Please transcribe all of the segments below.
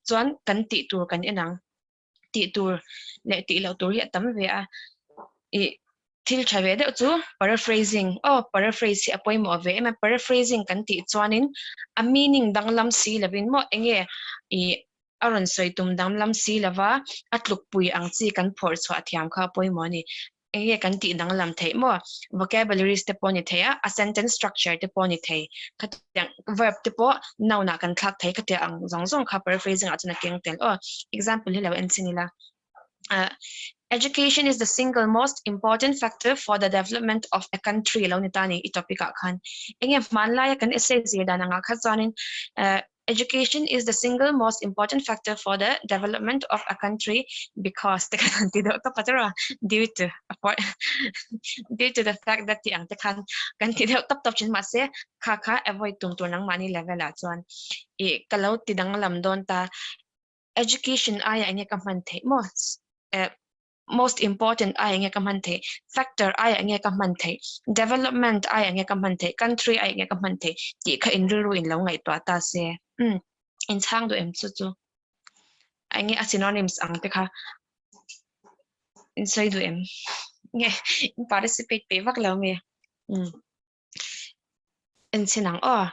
Chuan kan tih tur kan en ang. Tih tur leh tih loh tur hi a tam ve a. Ih thil tha ve deuh chu paraphrasing aw paraphrase hi a pawimawh ve em a paraphrasing kan tih chuanin a meaning danglam si lovin maw enge ih a rawn sawi tum danglam si lova a tlukpui ang chi kan phawrh chhuah thiam kha a pawimawh a ni. Enge kan tih danglam theih maw? Vocabularies te pawh a ni thei a, a sentence structure te pawh a ni thei. Khatiang verb te pawh noun ah kan thlak thei khatiang ang zawng zawng kha paraphrasing ah chuan a keng tel aw. Example hi lo en chin ila. Uh, education is the single most important factor for the development of a country lo ni ta ni i topic ah khan. Enge hmanlaia kan essay zir dan angah kha chuanin uh, Education is the single most important factor for the development of a country because te khan ti deuh tawp a tiraw due to due to the fact that tih ang te khan kan ti deuh tawp tawp thin mahse kha kha avoid tum tur nangmahni level ah chuan ih ka lo ti danglam dawn ta education aiah enge ka hman theih maw eh most important ai enge ka hman theih factor ai enge ka hman theih development ai enge ka hman theih country ai enge ka hman theih tih kha in rilru in lo ngaihtuah ta se um in chhang duh em chu chu enge a synonyms ang te kha in sawi duh em nge in participate pe vak lo nge um Enchhin ang aw.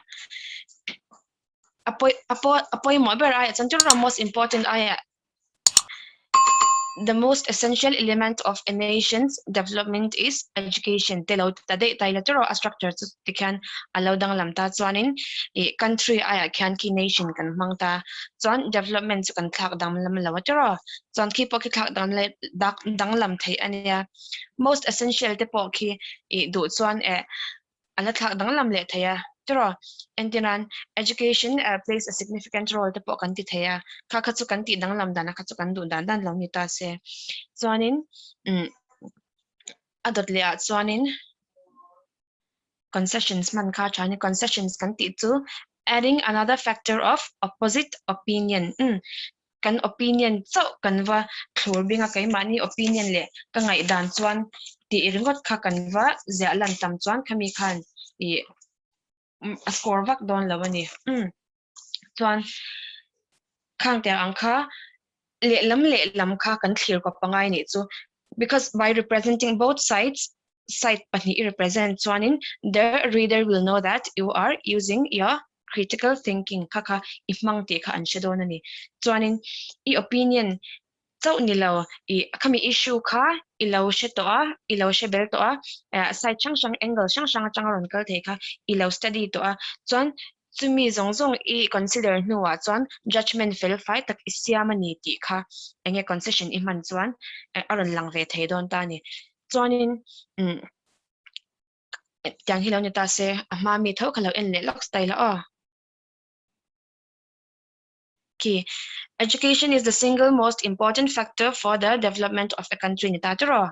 A pawi a paw a pawimawh ber aiah chuan chu most important aiah the most essential element of a nation's development is education te lo ta daih ta ila chu rawh a structure chu tikhian a lo danglam ta chuanin ih country aiah khian khi nation kan hmang ta chuan development chu kan thlak danglam lo a tiraw chuan khi pawh khi thlak danglam theih a nia. Most essential te pawh khi ih duh chuan eh a la thlak danglam leh thei a tiraw entirnan education plays a significant role te pawh kan ti thei a kha kha chu kan tih danglam dan a kha chu kan duh dan dan lo ni ta se chuanin umm a dawt leh ah chuanin concessions hman kha a tha a ni concessions kan tih chu adding another factor of opposite opinion umm kan opinion chauh kan va thlur bing a keimahni opinion leh ka ngaihdan chuan tih ringawt kha kan va ziah lan tam chuan khami khan ih a score vak dawn lo a ni umm chuan khang tiang ang kha lehlam lehlam kha kan thlir kawp pangai nih chu because by representing both sides side pahnih i represent chuanin the reader will know that you are using your critical thinking kha kha i hmang tih kha an hre dawn a ni. Chuanin i opinion chauh ni lo i khami issue kha i lo hre tawh a, i lo hre bel tawh a, eh side hrang hrang angle hrang hrang atanga rawn kal thei kha i lo study tawh a, chuan chumi zawng zawng i consider hnuah chuan judgement fel fai tak i siam a ni tih kha enge concession i hman chuan a rawn lang ve thei dawn ta a ni. Chuanin umm tiang hi lo ni ta se a hma mi tho kha lo en leh lawk style a aw. Khi education is the single most important factor for the development of a country ni ta tiraw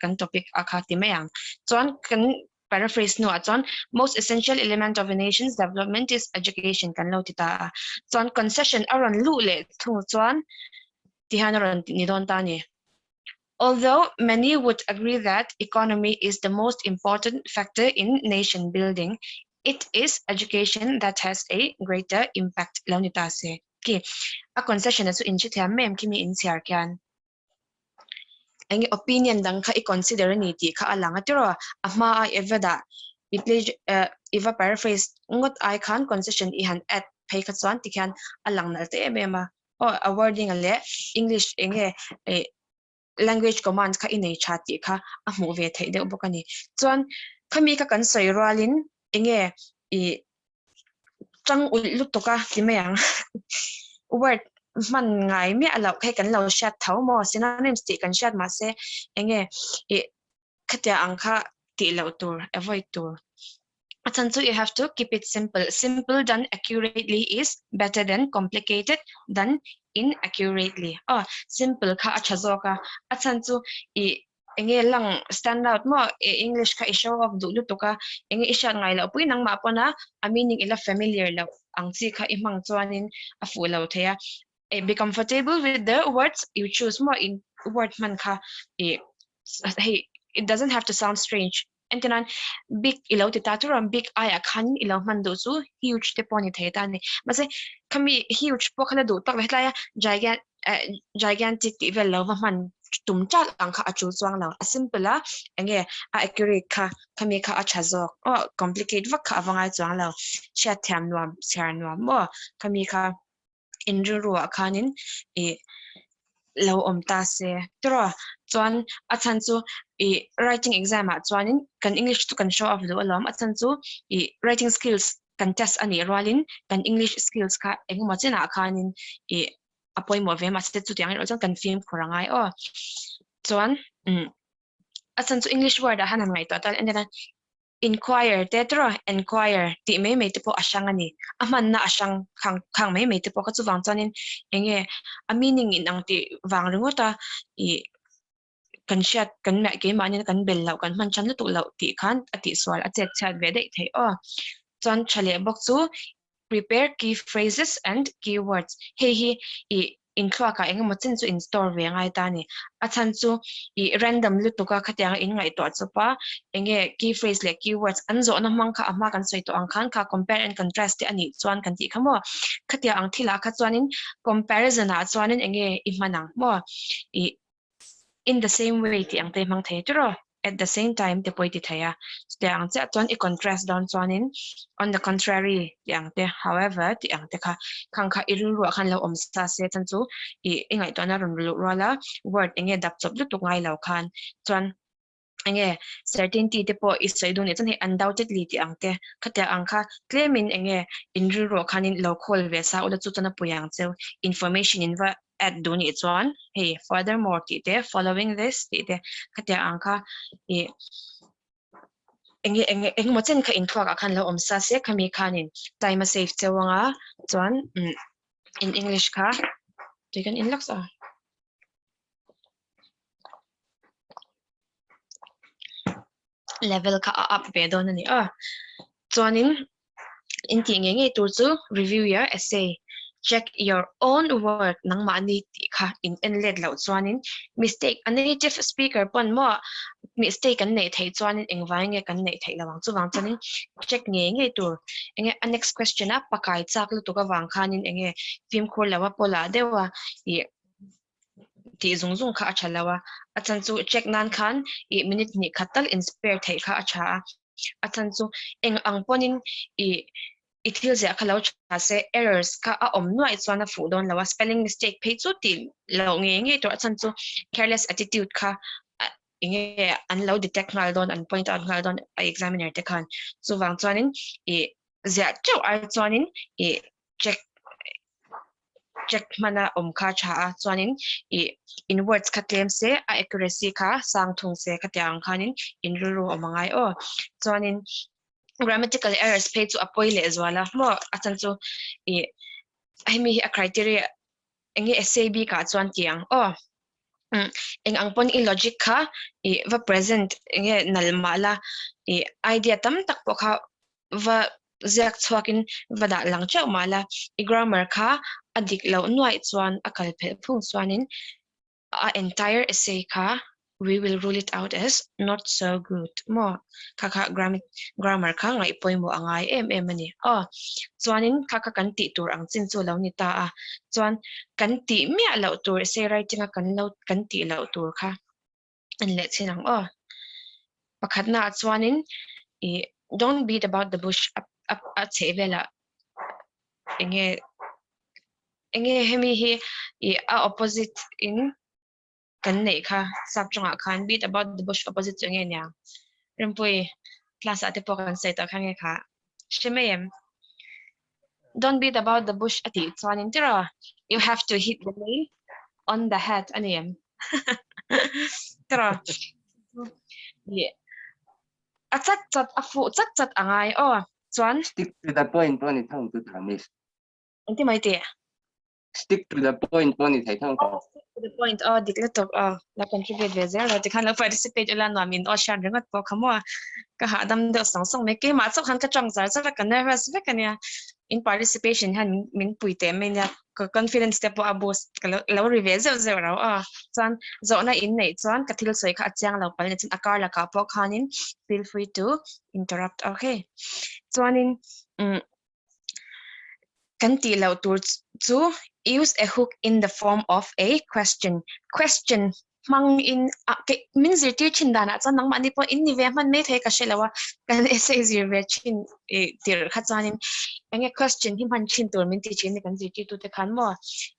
kan topic a kha ti mai ang chuan kan paraphrase hnuah chuan most essential element of a nation's development is education kan lo ti ta a chuan concession a rawn luh leh thung chuan tihian a rawn ni dawn ta a ni. Although many would agree that economy is the most important factor in nation building, it is education that has a greater impact lo ni ta se. Khi a concession a chu in hrethiam mai em khi mi in chhiar khian enge opinion dang kha i consider a ni tih kha a lang a tiraw a hma a i va dah i pledge i va paraphrase ngawt ai khan concession i han add phei kha chuan tikhian a lang nalh ta em em a. Aw a wording a leh English eng nge eh language command kha i nei tha tih kha a hmuh ve theih deuh bawk a ni. Chuan khami kha kan sawi rualin eng nge ih tang ulh lutuk a ti mai ang word hman ngai miah loh kha kan lo hriat tho maw synonyms tih kan hriat mahse eng nge ih Khatia ang kha tih loh tur, avoid tur. A chhan chu you have to keep it simple. Simple done accurately is better than complicated done inaccurately. Aw, simple kha a tha zawk a. A chhan chu i enge lang stand out maw i English kha i show off duh lutuk a, enge i hriat ngai loh pui nangmah pawn a, a meaning i la familiar loh ang chi kha i hmang chuanin a fuh lo thei a. Be comfortable with the words you choose maw in word hman kha i hei it doesn't have to sound strange. Entirnan big i lo ti ta chu rawn big aiah khan i lo hman duh chu huge te pawh a ni thei ta a ni. Mahse khami huge pawh kha la duh tak lo hetlai a gigan eh gigantic tih vel lo va hman tum chat ang kha a tul chuang lo. A simple a enge a accurate kha khami kha a tha zawk aw complicate vak kha a va ngai chuang lo. Chhiat thiam nuam chhiar nuam maw khami kha. in rilruah khanin ih lo awm ta se tiraw chuan a chhan chu ih writing exam ah chuanin kan English chu kan show off duh alawm a chhan chu ih writing skills kan test a nih rualin kan English skills kha engemaw chenah khanin ih a pawimawh ve mahse chutiang erawh chuan kan fimkhur a ngai aw chuan umm a chhan chu English word ah han han ngaihtuah ta ila Inquire te tawrh a, enquire tih mai mai te pawh a hrang a ni. A hmanna a hrang khang khang mai mai te pawh kha chuvang chuanin eng nge a meaning inang tih vang ringawt a ih kan hriat kan keimahni kan bel loh kan hman than lutuk loh tih khan a tihsual a chet chhiat ve daih theih aw. Chuan tha leh bawk chu Prepare key phrases and keywords, Hei hi i inthluakah eng emaw chin chu in store ve ngai ta a ni. A chhan chu i random lutuk a khatianga in ngaihtuah chawp a, eng nge key phrase leh keywords an zawhna hmang kha a hma kan sawi tawh ang khan kha compare and contrast te a nih chuan kan tih kha maw? Khatiang ang thilah kha chuanin comparison ah chuanin eng nge i hman ang maw? I in the same way tih ang te hmang thei tiraw at the same time te pawh i ti thei a chutiang ang chiah chuan i contrast dawn chuanin on the contrary tih ang te however tih ang te kha khang kha i rilruah khan lo awm sa se chuan chu i i ngaihtuahna rawn luh rual a word eng nge dap chawp lutuk ngai lo khan chuan eng nge certainty te pawh i sawi duh nih chuan hei undoubtedly tih ang te khatiang ang kha tlemin eng nge in rilruah khanin lo call ve sa ula chu chuan a pui ang cheu information in va add duh nih chuan hei furthermore tih te following this tih te khatiang ang kha ih enge enge engemaw chen kha inthluak ah khan lo awm sa se khami khanin time a save cheu anga chuan umm in English kha tui kan in lawk a. Level kha a up ve dawn a ni a chuanin in tih ngei ngei tur chu review your essay check your own work nangmahni tih kha in en let loh chuanin mistake a native speaker pawn maw mistake an neih theih chuanin engvai nge kan neih theih lo ang chuvang chuanin check ngei ngei tur enge a next question a pakai chak lutuk avang khanin enge fimkhur lo a pawlah deuh a ih tih zung zung kha a tha lo a, a chhan chu check nan khan ih minute hnih khat tal in spare theih kha a tha a, a chhan chu eng ang pawnin ih i thil ziah kha lo tha se errors kha a awm nuaih chuan a fuh dawn lo a, spelling mistake phei chu tih loh ngei ngei tur a chhan chu careless attitude kha eng nge an lo detect nghal dawn an point out nghal dawn a examiner te khan chuvang chuanin ih ziah teuh ai chuanin ih check check hmana awm kha tha a chuanin ih in words kha tlem se a accuracy kha sang thung se khatiang ang khanin in rilru awm a ngai aw chuanin grammatical errors phei chu a pawi leh zual a maw a chhan chu ih hemi hi a criteria eng nge essay bikah chuan tih ang aw eng ang pawn i logic kha ih va present eng nge nalh mah la ih idea tam tak pawh kha va ziak chhuakin va dah lang teuh mah la i grammar kha a dik loh nuaih chuan a kal phelh phung chuanin a entire essay kha we will rule it out as not so good maw kha kha grammar kha ngaih pawimawh a ngai em em a ni aw chuanin kha kha kan tih tur ang chin chu lo ni ta a chuan kan tih miah loh tur essay writing a kan lo kan tih loh tur kha an leh chin ang aw pakhatna ah chuanin ih don't beat about the bush a a chheh velah eng nge eng nge hemi hi ih a opposite in kan neih kha sap tawngah khan beat about the bush opposite chu eng nge niang Rinpui class ah te pawh kan sawi tawh kha nge kha hre mai em don't beat about the bush a tih chuanin tiraw you have to hit the nail on the head a ni em tiraw a chat chat a fuh chat chat a ngai aw chuan stick to the point pawh ni thang chu tha miss engti mai tih stick to the point pawh ni thei thang tawh. Stick to the point aw dik lutuk aw la contribute ve zel rawh tikhan lo participate ula nuam in aw hriat ringawt pawh kha maw ka hahdam deuh sawng sawng mai keimah chauh khan ka tawng zar zar a ka nervous vek ania. In participation hian min min pui teh mai nia ka confidence te pawh a boost ka lo lo ri ve zeuh zeuh rau a chuan zawhna in neih chuan ka thil sawi kha a chiang lo palh a ni chuan a kar lakah pawh khanin feel free to interrupt okay chuanin umm kan tih loh tur chu use a hook in the form of a question question hmang in a ke min zirtir thin danah chuan nangmahni pawh in ni ve hman mai thei ka hre lo a kan essay zir ve thin ih tirh kha chuanin eng nge question hi hman thin tur min ti thin a ni kan zirtirtu te khan maw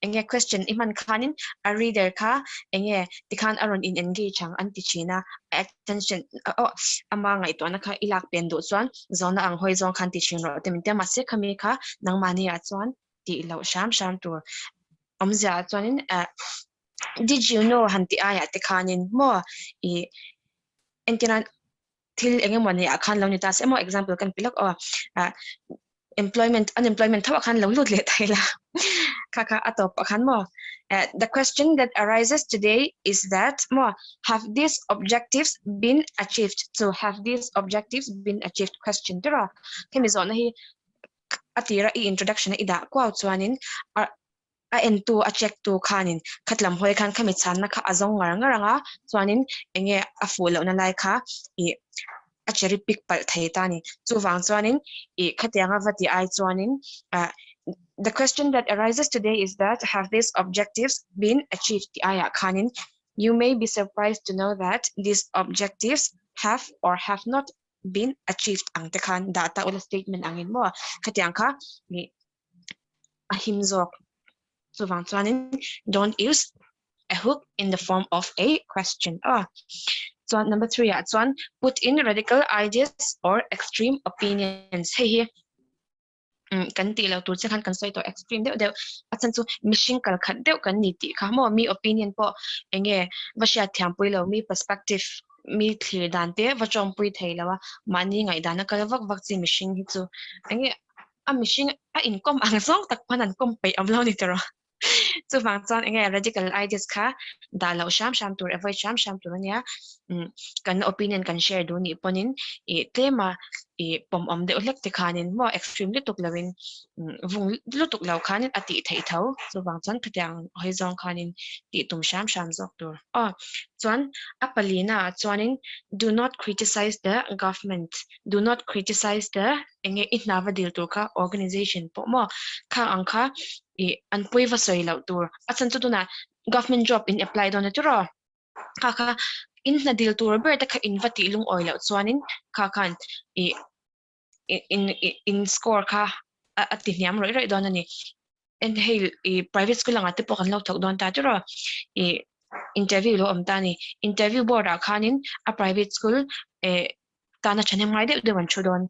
eng nge question i hman khanin a reader kha eng nge tikhan a rawn in engage ang an ti thin a attention aw ama ngaihtuahna kha i lak pen duh chuan zawhna ang hawi zawng khan ti thin rawh te min ti a mahse khami kha nangmahni ah chuan tih loh hram hram tur awmzia ah chuanin eh Did you know han tih aiah te khanin maw ih entirnan thil eng emaw neih ah khan lo ni ta se emaw example kan pe lawk aw ah employment unemployment tho ah khan lo lut leh thei la kha kha a tawp ah khan maw eh the question that arises today is that maw have these objectives been achieved to have these objectives been achieved question tiraw hemi zawhna hi a tira i introduction a i dah kuau chuanin a a entu a check tu khanin khatlam hawi khan khami chhanna kha a zawng ngar ngar ang a chuanin enge a fuh lohna lai kha ih a cherry pick palh thei ta a ni chuvang chuanin ih khatianga va tih ai chuanin ah the question that arises today is that have these objectives been achieved tih aiah khanin you may be surprised to know that these objectives have or have not been achieved ang te khan dah ta ula statement angin maw khatiang kha ih a him zawk. Chuvang chuanin don't use a hook in the form of a question a. Chuan number 3 ah chuan put in radical ideas or extreme opinions. Hei hi kan tih loh tur che khan kan sawi tawh extreme deuh deuh a chhan chu mihring kal khat deuh kan ni tih kha maw mi opinion pawh enge va hriat thiam pui lo mi perspective mi thlir dan te va tawngpui thei lo a mahni ngaihdan a kal vak vak chi mihring hi chu enge a mihring a inkawm ang zawng tak pawn an kawm peih awm lo ni tawh chuvang chuan enge radical ideas kha dah loh hram hram tur avoid hram hram tur ania umm kan opinion kan share duh nih pawnin ih tlema ih pawm awm deuh hlek te khanin maw extreme lutuk loin umm vung lutuk lo khanin a tih theih tho chuvang chuan khatiang hawi zawng khanin tih tum hram hram zawk tur aw chuan a palina ah chuanin do not criticize the government do not criticize the enge i hna va dil tur kha organization pawh maw khang ang kha ih an pui va sawi loh tur a chhan chu tunah government job in apply dawn a tiraw kha kha in hna dil tur ber te kha in va tih lungawi loh chuanin kha khan ih in in score kha a ti hniam rawih rawih dawn a ni en hei ih private school angah te pawh kan lo thawk dawn ta tiraw ih interview lo awm ta a ni interview board ah khanin a private school eh tana thahnem ngai deuh deuh an thu dawn.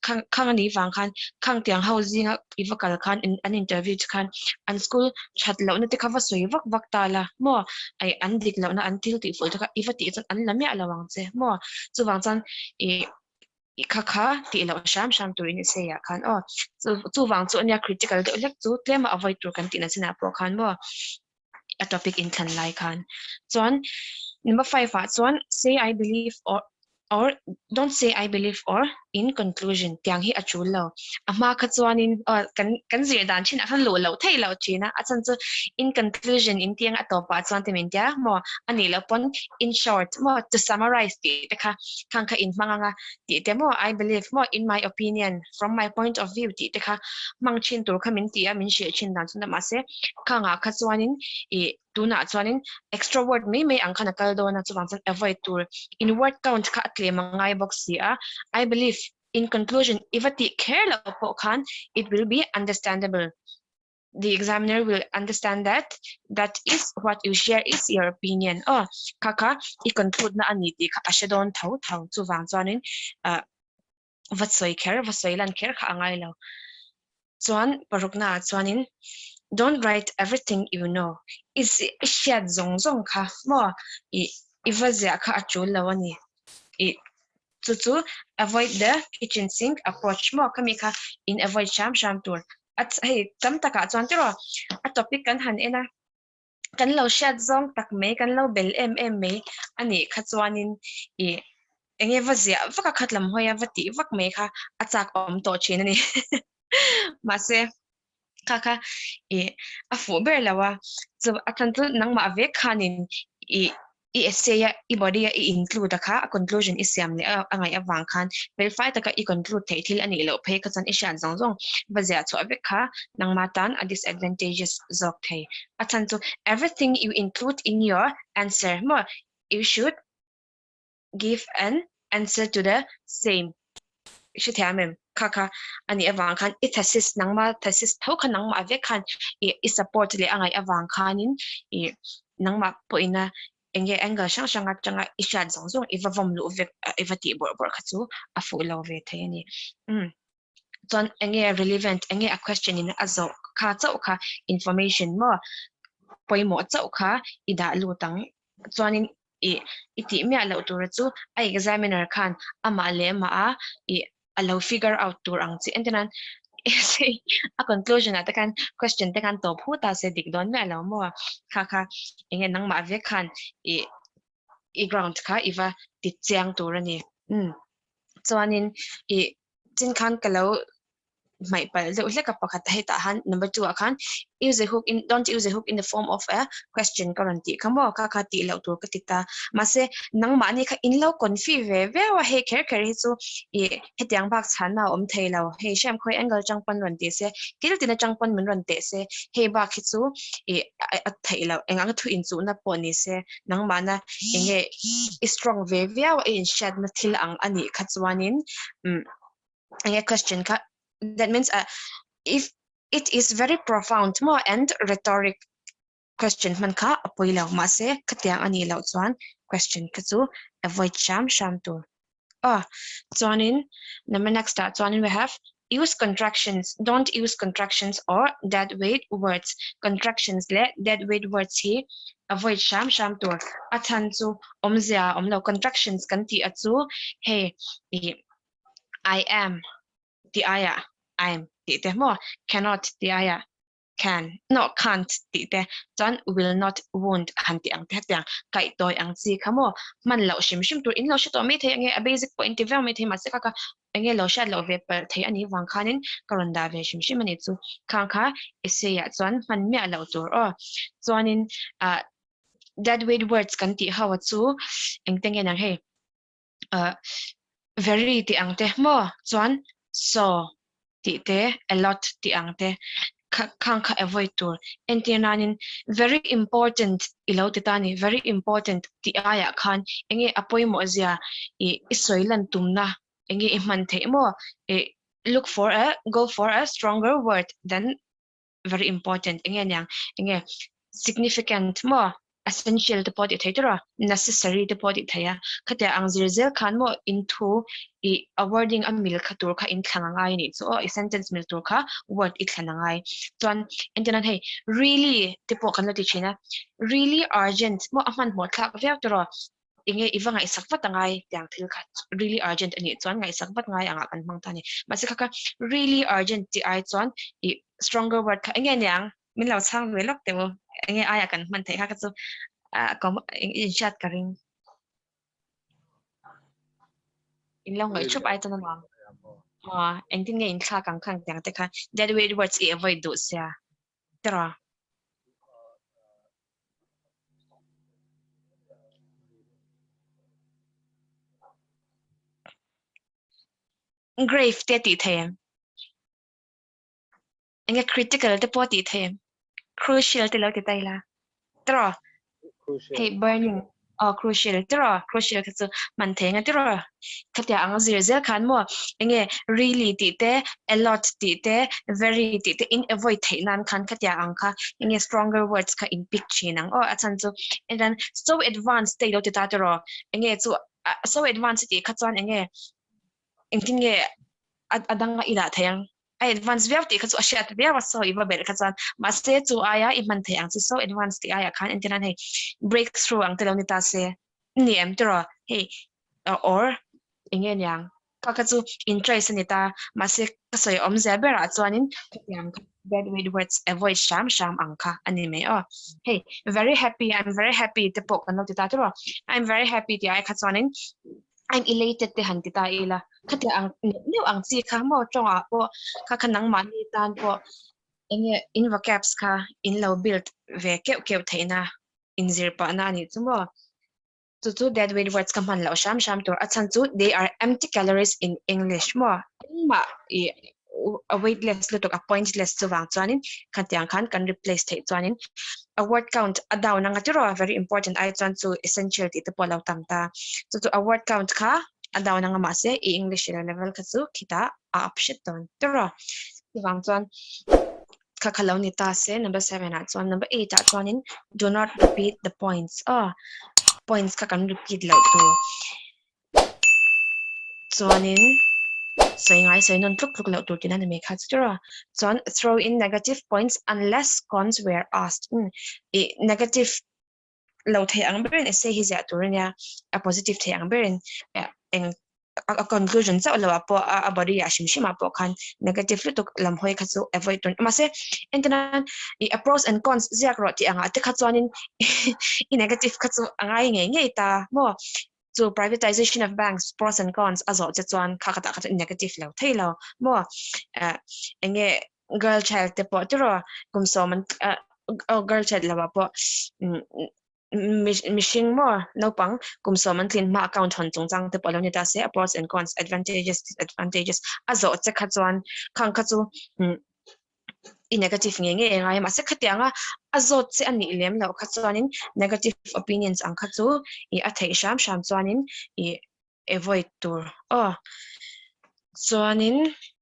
Khang khang anih vang khan khang tiang ho zinga i va kal khan an interview che khan an school that lohna te kha va sawi vak vak ta la maw ai an dik lohna an thil tih fuh te kha i va tih chuan an la miah lo ang che maw chuvang chuan ih i kha kha tih loh hram hram turin i sei ah khan aw chu chuvang chu ania critical deuh hlek chu tlema avoid tur kan tih na chinah pawh khan maw a topic inthlan lai khan chuan number 5 ah chuan say I believe or or don't say I believe or in conclusion tiang hi a tul lo a hma kha chuanin aw kan kan zir dan thin ah khan luh loh theih loh thin a a chhan chu in conclusion in tiang a tawpah chuan te min tia maw a nih loh pawn in short maw to summarize tih te kha khang kha in hmang anga tih te maw I believe maw in my opinion from my point of view tih te kha hmang thin tur kha min ti a min hrilh thin dan chu mahse khangah kha chuanin ih tunah chuanin extra word mai mai ang khan a kal dawn a chuvang chuan avoid tur in word count kha a tlem a ngai bawk si a I believe in conclusion i va tih kher loh pawh khan it will be understandable the examiner will understand that that is what you share is your opinion aw kha kha i conclude na a ni tih kha a hre dawn tho tho chuvang chuanin ah va sawi kher va sawi lan kher kha a ngai lo. Chuan parukna ah chuanin don't write everything you know i i hriat zawng zawng kha maw i i va ziah kha a tul lo a ni i chu chu avoid the kitchen sink approach maw khami kha in avoid hram hram tur a hei tam takah chuan tiraw a topic kan han en a. kan lo hriat zawng tak mai kan lo bel em em mai a nih kha chuanin ih eng nge va ziah vak a khat lam hawi a va tih vak mai kha a chak awm tawh thin a ni. Mahse kha kha i a fuh ber lo a, chu a chhan chu nangmah vek khanin i i essay a i body a i include a kha a conclusion i siam leh a ngaih avang khan felfai taka i conclude theih thil a nih loh phei kha chuan i hriat zawng zawng va ziah chhuah vek kha nangmah tan a disadvantages zawk thei. A chhan chu everything you include in your answer maw you should give an answer to the same i hre thiam em? Kha kha a nih avang khan i thesis nangma thesis tho kha nangmah vek khan i i support leh a ngaih avang khanin i nangmah pawhina eng nge angle hrang hrang atanga i hriat zawng zawng i va vawm luh vek i va tih bawrh bawrh kha chu a fuh lo ve thei a ni. Umm chuan eng nge relevant eng nge a question in a zawh kha chauh kha information maw pawimawh chauh kha i dah lut ang chuanin i i tih miah loh tura chu a examiner khan amah leh amah a i a lo figure out tur ang chi entir nan a conclusion ah te khan question te khan tawp hut a se dik dawn miah lo maw kha kha eng nge nangmah vek khan i i ground kha i va ti chiang tur a ni umm chuanin i chin khan ka lo hmaih palh deuh hlek a pakhat hetah han number 2 ah khan use a hook in don't use a hook in the form of a question ka rawn tih kha maw kha kha tih loh tur ka ti ta mahse nangmahni kha in lo confi ve viau a hei kher kher hi chu i hetiang bak chhanna a awm thei lo hei hriam khawi angle chang pawn rawn ti se thil tina chang pawn min rawn teh se hei bak hi chu i a theih loh eng ang thu inchuhna pawh ni se nangmahna enge i strong ve viau a i inhriatna thil ang a nih kha chuanin umm enge question kha that means uh, if it is very profound mo and rhetoric question hman kha a pawi lo mahse khatiang a nih loh chuan question kha chu avoid hram hram tur ah chuanin number next ah chuanin we have use contractions don't use contractions or dead weight words contractions leh dead weight words hi avoid hram hram tur a chhan chu awmzia awm lo contractions kan tih a chu hei i I am tih aiah I'm tih te maw cannot tih aiah can no can't tih te chuan will not won't han tih ang te hetiang kaih tawi ang chi kha maw hman loh hrim hrim tur in lo hre tawh mai thei enge a basic pawh in ti viau mai thei mahse kha kha enge lo hriat loh ve palh thei anih vang khanin ka rawn dah ve hrim hrim ani chu khang kha essay ah chuan hman miah loh tur aw chuanin ah dead weight words kan tih ho a chu engte nge nang hei uh, very tih ang te maw chuan so tih te a lot tih ang te khang kha avoid tur entir nanin very important i lo ti ta ni very important tih aiah khan enge a pawimawh zia i i sawi lan tumna enge i hman theih maw i look for a go for a stronger word than very important enge niang enge significant maw essential te pawh tih theih tur a necessary te pawh tih theih a khatia ang zir zel khan maw in thu i a wording a mil kha tur kha in thlang angai anih chu aw i sentence mil tur kha word i thlan angai chuan entirnan hei really te pawh kan lo ti thin a really urgent maw a hmanhmawh thlak viau tawh rawh enge i va ngaihsak vat angai tiang thil kha really urgent anih chuan ngaihsak vat ngai angah kan hmang ta a ni mahse kha kha really urgent tih ai chuan i stronger word kha enge niang min lo chhang ve lawk teh u enge aia kan hman theih kha kha chu in hriat ka ring in lo ngaih thup ai chuan anuam engtin nge in thlak ang khan tiang te kha dead weight words i avoid duh sia tiraw Grave te tih thei em? Enge critical te pawh tih thei em? Crucial te lo ti ta ila. Tiraw? Hei burning oh crucial tiraw? Crucial kha chu hman thei anga tiraw? Khatia ang zir zel khan maw enge really tih te a lot tih te very tih te in avoid theih nan khan khatia ang kha enge stronger words kha in pick thin ang aw a chhan chu and then so advanced te ilo ti ta tiraw enge chu so advanced tih kha chuan enge engtin nge a danga i dah thei ang a advance viau tih kha chu a hriat viau a so i va belh kha chuan mahse chu aia i hman thei ang chu so advance tih aia khan entirnan hei breakthrough ang te lo ni ta se ni em tiraw hei or enge niang ka kha chu interest a ni ta mahse ka sawi awmzia berah chuanin khatiang bad weight words avoid hram hram ang kha a ni mai aw hei very happy I'm very happy te pawh kan lo ti ta tiraw I'm very happy tih ai kha chuanin. I'm elated te han ti ta ila khatia ang neuh neuh ang chi kha maw tawngah pawh kha kha nangmahni tan pawh enge in vocabs kha in lo build ve keuh keuh theihna inzir pahna a nih chu maw. Chu chu dead weight words ka hman loh hram hram tur a chhan chu they are empty calories in English maw engmah i a weightless lutuk a pointless chuvang chuanin khatiang khan kan replace theih chuanin a word count a down anga tiraw very important ai chuan chu essential tih te pawh a lo tam ta chu chu a word count kha a down anga mahse i English level kha chu khitah a up hret dawn tiraw chuvang chuan kha kha lo ni ta se number 7 ah chuan number 8 ah chuanin do not repeat the points aw points kha kan repeat loh tur chuanin sawi ngai sawi nawn tluk tluk loh tur tihna ni mai kha chu tiraw chuan throw in negative points unless cons were asked i negative lo thei ang berin essay hi ziah tur ania a positive thei ang berin eng a conclusion chauh lo ah pawh a body ah hrim hrim ah pawh khan negative lutuk lam hawi kha chu avoid tur mahse entirnan i a pros and cons ziak rawh tih angah te kha chuanin i negative kha chu a ngai ngei ngei ta maw chu privatization of banks pros and cons a zawh che chuan kha khatah kha chuan i negative lo thei lo maw enge girl child te pawh tiraw kum sawm an girl child lo ah pawh mihring maw naupang kum sawm an tlin hma account hawn chungchang te pawh lo ni ta se a pros and cons advantages disadvantages a zawh che kha chuan khang kha chu i negative nge nge ngai mahse khatianga a zawt che a nih lem loh kha chuanin negative opinions ang kha chu i a theih hram hram chuanin i avoid tur aw chuanin.